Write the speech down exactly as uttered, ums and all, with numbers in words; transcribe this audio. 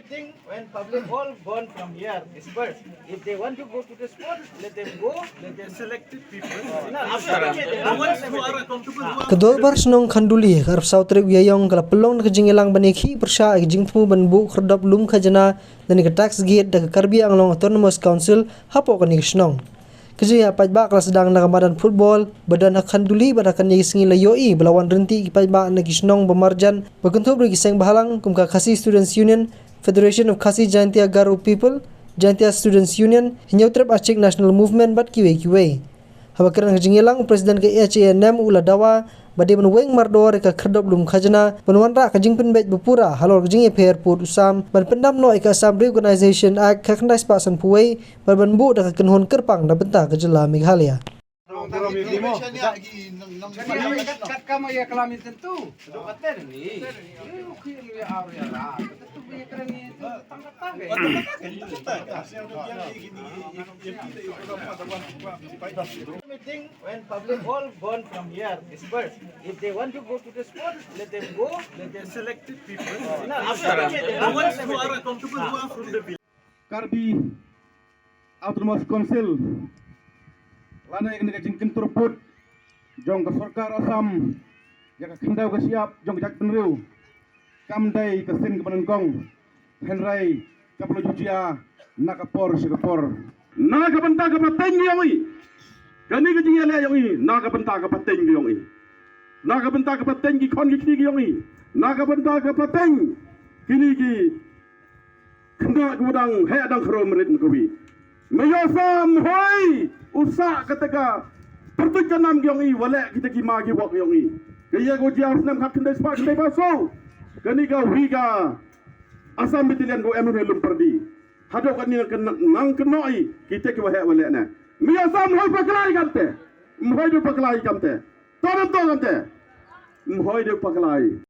When public all gone from here, dispersed. If they want to go to the spot, let them go, let them selected people. No, absolutely. The ones who are comfortable, who are Ka Dorbar Shnong Khanduli, ka arphew saw tarik u Ïaïong, ka la pynlong da ka jingïalang ban ïakhih pyrshah ïa ka jingthmu ban buh khyrdop lum khajna lane ka tax gate da ka Karbi Anglong Autonomous Council hapoh kane ka shnong. Ka jingïapaidbah ka la sdang na ka madan football ba don ha Khanduli bad ha kane ka sngi la ïohi ba la wan ryntih ki paidbah na ki shnong ba marjan ba kynthup ruh ïa ki seng bhalang kum ka Khasi Students Union, Federation of Khasi Jaintia Garo People, Jaintia Students Union, Hynñiewtrep Achik National Movement bad kiwei kiwei. Haba kren ha ka jingïalang, u President ka H A N M u la dawa ba dei ban weng mardor ïa ka khyrdop lum khajna ban wanrah ka jingpynbeit ba pura halor ka jingïapher pud u sam ban pyndam noh ïa ka Assam Reorganisation Act khatkhyndai spah sanphew wei bad ban buh da ka kynhun kyrpang na bynta ka jylla Meghalaya. Meeting, when public all gone from here, dispersed. If they want to go to the spot, let them go, let them selected people. No, absolutely. The ones who are comfortable, who are from the village. Karbi Autonomous Council lane kane ka jingkyntur pud jong ka sorkar Assam ïa ka khyndew ka shyiap jong ka jaitbynriew kam dei ka sien kaba nyngkong. Hynrei ka pynlong jia na ka por sha ka por. Na ka bynta ka pateng ka jong i. Kane ka jingïaleh jong i na ka bynta ka pateng ka jong i. Na ka bynta ka pateng ki khon ki kti ki jong i. Na ka bynta ka pateng kine ki khynnah kiba dang heh dang khroo marit na kawi. Me ïoh sam hoi u sah kata ka pyrtuit ka nam ki jong i, wat leh kita ki ma ki wok ki jong i. Ka ïa ka jia u snem khatkhyndai spah khyndai phew saw. Kane ka wi ka Assam Battalion ka em hi lum pyrdi. Haduh katne nang kynnoh i kita kiba heh wat leh ne. Me ïoh sam hoi paklai kamte. Hoi du paklai kamte. To nam to kamte. Hoi du paklai.